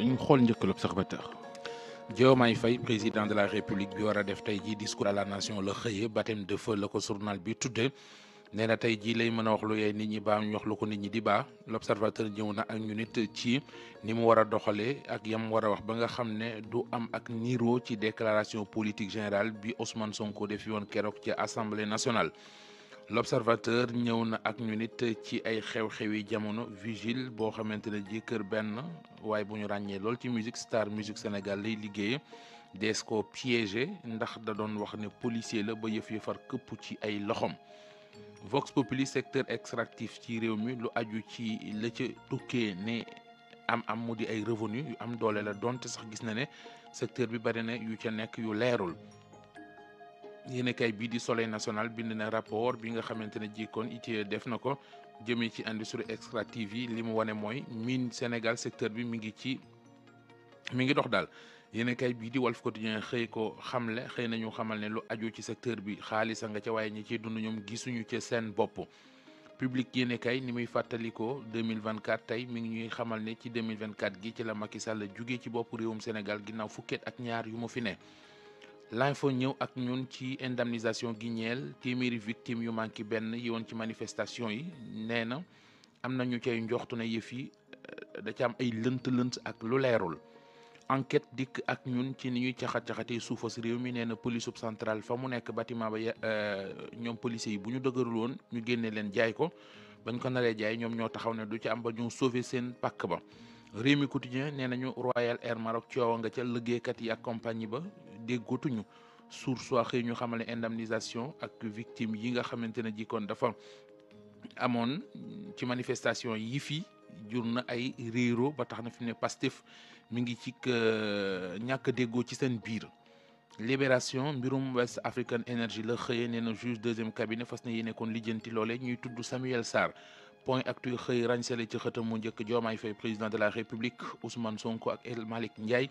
ñu xool njëkk l'Observateur. Diomaye Faye président de la République bi war a def tey jii discours à la nation la xëyee baptême de feu la ko journal bi tudde nee na tey jii lay mën a wax lu yee nit ñi baa ñu wax lu ko nit ñi di baa l'Observateur ñëw na ak ñu nit ci ni mu war a doxalee ak yam war a wax ba nga xam ne du am ak niiro ci déclaration politique générale bi Ousmane Sonko defi woon keroog ci Assemblée nationale. L'Observateur ñëw na ak ñu nit ci ay xew-xewi jamono vigile boo xamante ne ji kër benn waaye bu ñu ràññee lool ci musique star musique Sénégal lay liggéeye dees ko piégé ndax da doon wax ne policier la ba yëf far këpp ci ay loxom. Vox Populi secteur extractif ci réew mi lu aju ci la ca tukkee ne am mu di ay revenu yu am doole la donte sax gis na ne secteur bi bari na yu ca nekk yu leerul. yéenekaay bii di Soleil national bind na rapport bi nga xamante ne jikkoon ITIE def na ko jëmee ci industrie extractive yi li mu wane mooy mine Sénégal secteur bi mi ngi dox daal. yéenekaay bii di Walf Quotidien xëy ko xamle xëy nañu xamal ne lu aju ci secteur bi xaalis nga ca waaye ñi ciy dund ñoom gisuñu ca seen bopp. Public yéenekaay ni muy fàttalikoo 2024 tey mi ngi ñuy xamal ne ci 2024 gi ci la Macky Sall jugee ci bopp réewum Sénégal ginnaaw fukket ak ñaar yu mu fi ne. L'info ñëw ak ñun ci indemnisation gi ñeel téeméeri victime yu manqué benn yi woon ci manifestation yi nee na am na ñu cay njoxtu ne yëf yi da ca am ay lënt ak lu leerul. Enquête dikk ak ñun ci ni ñuy caxat-caxatee suufas réew mi nee na police centrale fa mu nekk bâtiment ba ñoom policiers yi bu ñu dëgërul woon ñu génne leen jaay ko bañ ko naree jaay ñoom ñoo taxaw ne du ci am ba ñu sauver seen pàkk ba. Rewmi Quotidien nee nañu Royal Air Maroc coowa nga ca liggéeykat yi ak compagnie ba déggootuñu source waa xëy ñu xamal ne indemnisation ak victime yi nga xamante ne jikkoon dafa amoon ci manifestation yi fii jur na ay réero ba tax na fi ne Pastef mi ngi ci ñàkk déggoo ci seen biir. Libération mbirum West African Energy la xëyee nee na juge deuxième cabinet fas na yéene kon lijjanti loole ñuy tudd Samuel Sarr. Point actu xëy ràñsale ci xëtam mu njëkk Diomaye Faye président de la République Ousmane Sonko ak El Malick Ndiaye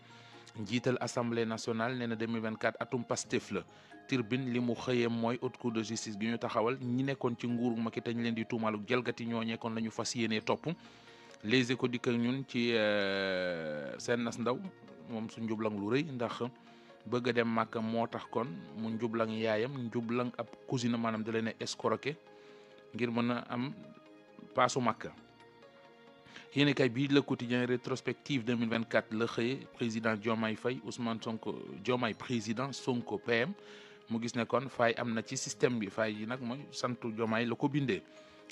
njiital assemblée nationale nee na 2024 atum Pastef la. Tribune li mu xëyee mooy haute cour de justice gi ñu taxawal ñi nekkoon ci nguur Macky te ñu leen di tuumaaluk jalgati ñooñee kon la ñu fas yéenee topp. Les Échos dikk ak ñun ci seen nas ndaw moom su njublang lu rëy ndax bëgg a dem Màkka moo tax kon mu njublang yaayam njublang ab cousine maanaam da leen a escroquer ngir mën a am paasu Màkka. Yéenekaay bii Le Quotidien rétrospective 2024 la xëye président Diomaye Faye Ousmane Sonko Diomaye président Sonko PM mu gis ne kon faay am na ci système bi faay yi nag mooy santu Diomaye la ko bindee.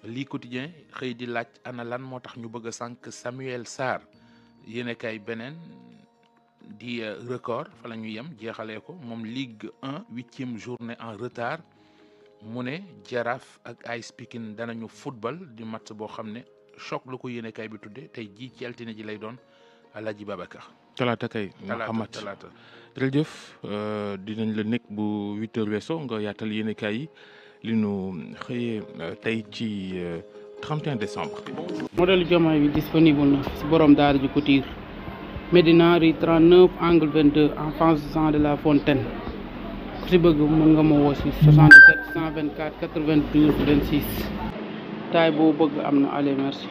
lii Quotidien xëy di laaj ana lan moo tax ñu bëgg a sànq Samuel Sarr yéenekaay beneen di record fa la ñu yem jeexalee ko moom Ligue 1 8e journée en retard mu ne Jaraaf ak AS Pikine danañu football di match boo xam ne choc la ko yéenekaay bi tudde tey jii ci altine ji lay doon Alaaji Babacar. talaata kay. talaata jërëjëf dinañ la nekk bu 8h weesoo nga yaatal yéenekaay yi. li nu xëyee tey ci 31 décembre. modèle Diomaye bi disponible na si borom daara ji Couture Médina rue 39 angle 22 en face Jean de la Fontaine ku si bëgg mën nga ma woo si 77 124 92 26 taay boo bëgg am na allez merci.